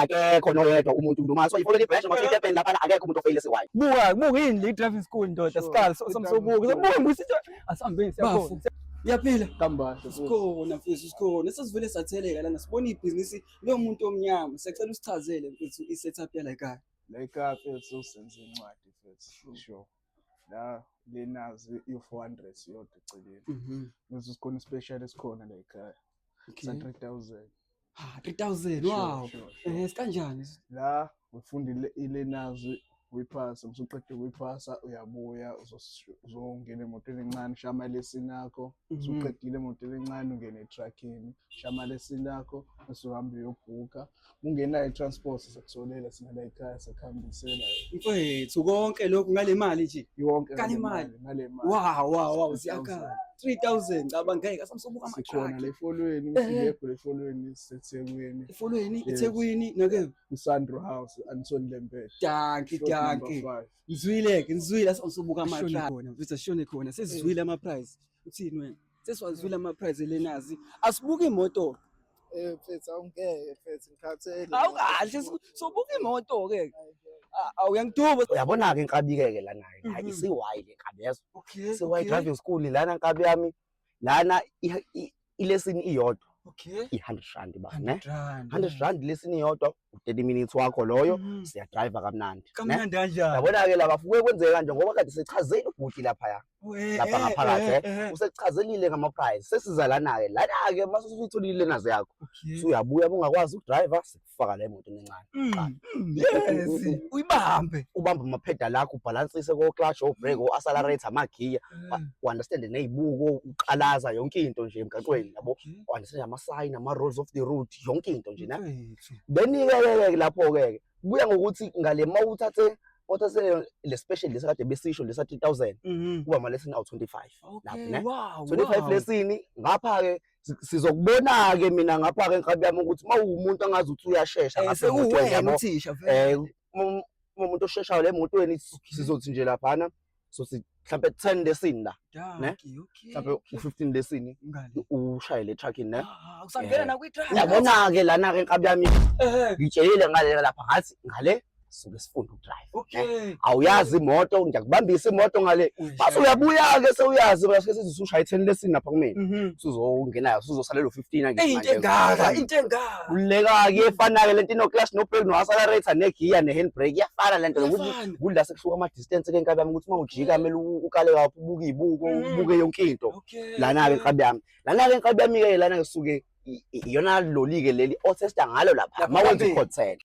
Akekho noyedwa umuntu noma so ifolweni ibranch noma i-Durban laphana, akekho umuntu ofeyile CY. Buka, buka yini le driving school ndoda. Sure. Sikali samsobuka. Buka ngisithi asihambeni Bafo. siyakhona. Uyaphila? Kambahle. Sikhona mfethu, sikhona. Sesivele satheleka lana, sibona ibhizinisi lomuntu omnyama. Siyacela usichazele mfethu i-setup yala ekhaya. La ekhaya mfethu usenze incwadi mfethu. Sure. La lenazi i-400 yodwa eceleni. Mfethu sikhona i-special esikhona la ekhaya. Okay. Sa 3000. Ah, 3000. Sure, Wow. sure. Eh, sikanjani? La ufunda ilenazi uyiphasa, usuqeda ukuyiphasa uyabuya uzongena emotweni encane, ushaya amalesini akho. Usuqedile emotweni encane ungene etruckini, ushaya amalesini akho bese uhamba uyobhukha. Ungenayo i-transport sizakutholela thina la ekhaya, sakuhambisela. Mfethu, konke lokhu ngale mali nje. Yonke. Ngale mali. Ngale mali. Wow, siyakhala. 3000, cabanga ngeke asamsobuka Sikhona ama-truck. la efolweni, singekho la efolweni, siseThekwini. Efolweni, Yes. eThekwini nake. uSandro House, Anthony Lembede. Dankie, Shop number dankie. 5. Ngizwile-ke, ngizwile, asamsobuka ama-truck. Khona mfethu, asishone khona, sesizwile ama-price. Uthini wena? Sesiwazwile ama-price elenazi. Asibuke imoto. Eh mfethu, awungeke mfethu, ngikhathele. Awukahle, sobuka imoto-ke. Awuyangiduba. Uyabona-ke inkabi-ke ke lana-ke, hayi, i-CY le nkabi yezo. CY driving school lana nkabi yami, lana ilesini iyodwa i-100 rand ba ne. 100 rand. 100 rand lesini iyodwa, u-30 minutes wakho loyo, siyadrayiva kamnandi ne. Kamnandi kanjani? Yabona-ke laba fuke kwenzeka kanje ngoba kade sichazele ubhuti laphaya lapha ngaphakathi, usekuchazelile ngama-price. Sesiza lana-ke, lana-ke mase usuyitholile ilenazi yakho, usuyabuya ungakwazi ukudrayiva, sikufaka la emotweni encane. Yes, uyibambe. Ubambe amaphedal akho, ubhalansise ko-clutch, o-brake, o-accelerator, amagiya, u-understand ney'buko, uqalaza yonke into nje emgaqweni yabo, u-understand ama-sign, ama-rules of the road, yonke into nje ne. Mfethu. Then-ke ke lapho-ke kuya ngokuthi ngale ma uthathe le special lesikade besisho lesa 3000, kuba ama-lesson awu-25 lapho ne. 25 lesini ngapha-ke sizokubona-ke mina ngapha-ke nkabi yami ukuthi uma uwumuntu angazi ukuthi uyashesha ngapha emotweni, Sekuwena yabo. uthisha vele. Uma umuntu osheshayo la emotweni, sizothi nje laphana sothi mhlampe 10 lesini la ne? Dankie, okay. Mhlampe u-15 lesini Ngale. ushayele etruckini ne. Ah, usangena nakwi-truck. Uyabona-ke lana-ke nkabi yami, ngitshelile ngale lapha ngathi ngale suke sifunda ukudrive. Awuyazi imoto, ngiyakubambisa imoto ngale, base uyabuya-ke sewuyazi, base sithi usushaya i-10 lesini lapha kumina, usuzongenayo usuzosalela u-15 Eyi, angithi into manje. engaka, into engaka. Kululeka-ke, iyefana-ke lento, ino-clutch no-brake no-accelerator negiya ne-handbrake, iyafana lento ukuthi Iyafana. kula sekuhluka ama-distance-ke nkabi yami, ukuthi uma ujika kumele ukale kaphi, ubuke iy'buko, ubuke yonke into. Lana-ke nkabi yami, lana-ke nkabi yami-ke lana kusuke iyona loli-ke leli othesta ngalo lapha Lapha uma wenza phambili. i-code 10.